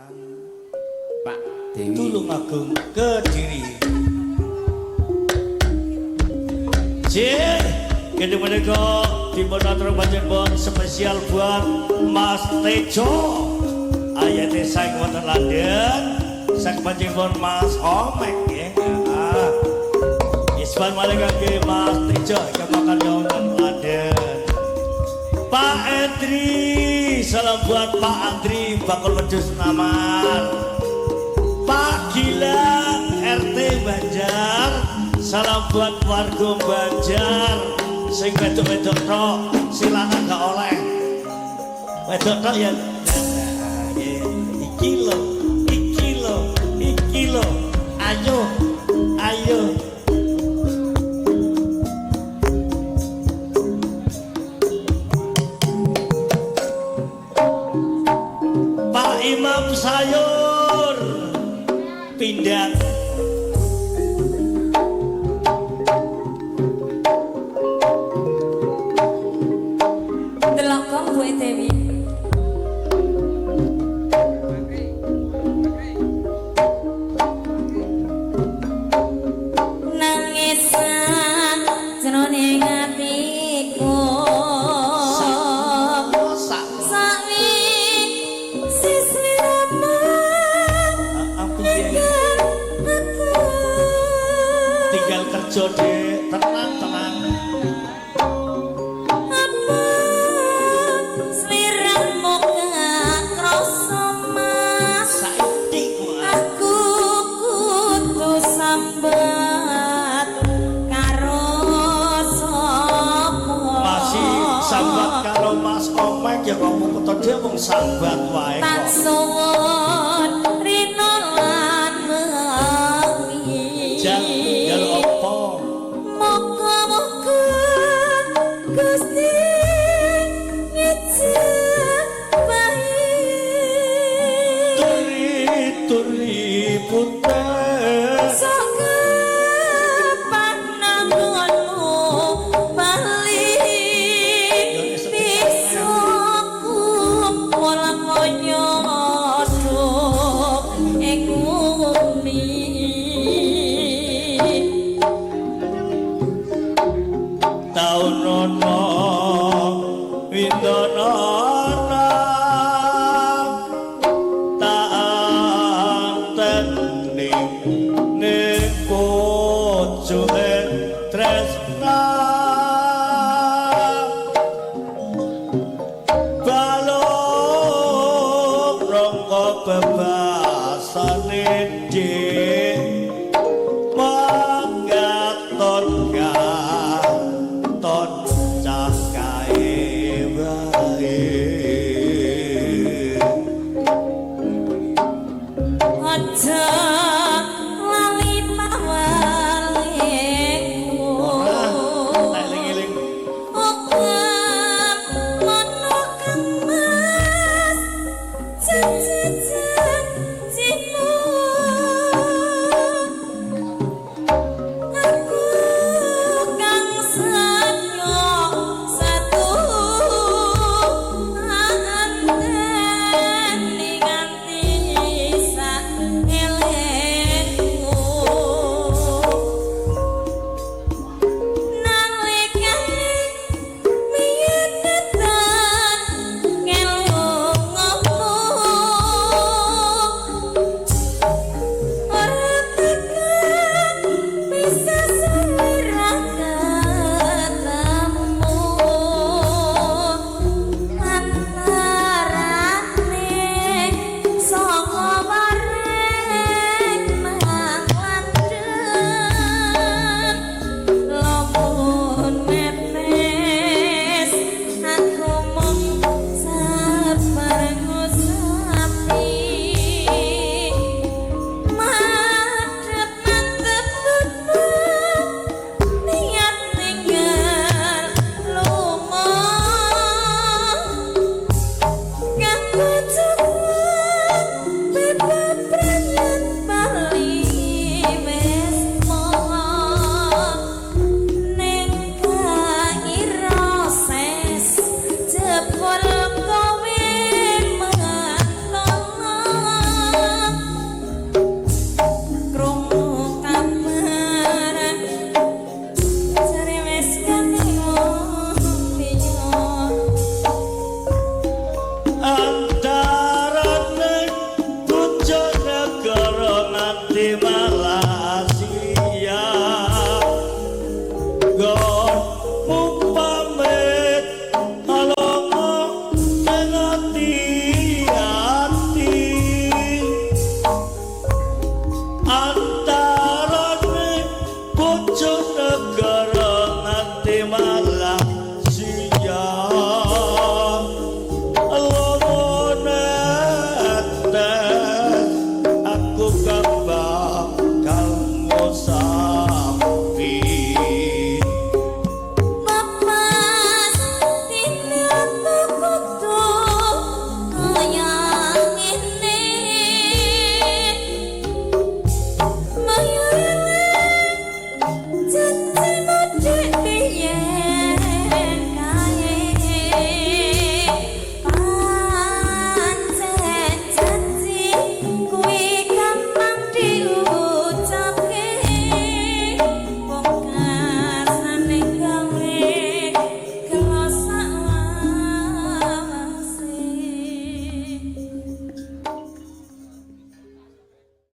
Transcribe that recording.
Pak Dewi Tulungagung Kediri. Cih, kene menika dipun atur panjenengan spesial buat Mas Tejo. Ayate saking wonten London, saking panjenengan Mas Omek nggih. Ah. Iswan malih kangge Mas Tejo ingkang makan wonten London. Pak Endri, salam buat Pak Andri Bakul Wedhus Namar. Pak Gilang RT Banjar, salam buat warga Banjar. Sing wedok-wedok tok, sing lanang gak oleh. Wedok tok ya. Nah, iki lho, iki lho, iki lho. Ayo, ayo. Pak Imam Sayur Pindang. Delok kok Bu Dewi. Nangis jroning atiku. Sak Sawi sisirama piye? aku. Tinggal kerja dek, tenang tenang. Apa sliramu gak krasa mas? Saiki kok. Aku kudu sambat karo sapa? Masih sambat karo Mas Omek ya kok kutha dhewe wong sambat wae Tak kok. suwun rino lan wengi. Jan njaluk apa? Muga-muga Gusti ngejebahi. Turi turi putih. Sok kapan nanggonmu bali bisa kumpul kaya ing bumi. Taun ana windono tak anteni ning pucuke tresna balung rangka bebasane dik mengaton katon cah kae wae. Aja lali pawaleku. Ora tak eling-eling. Okan mono kang mas.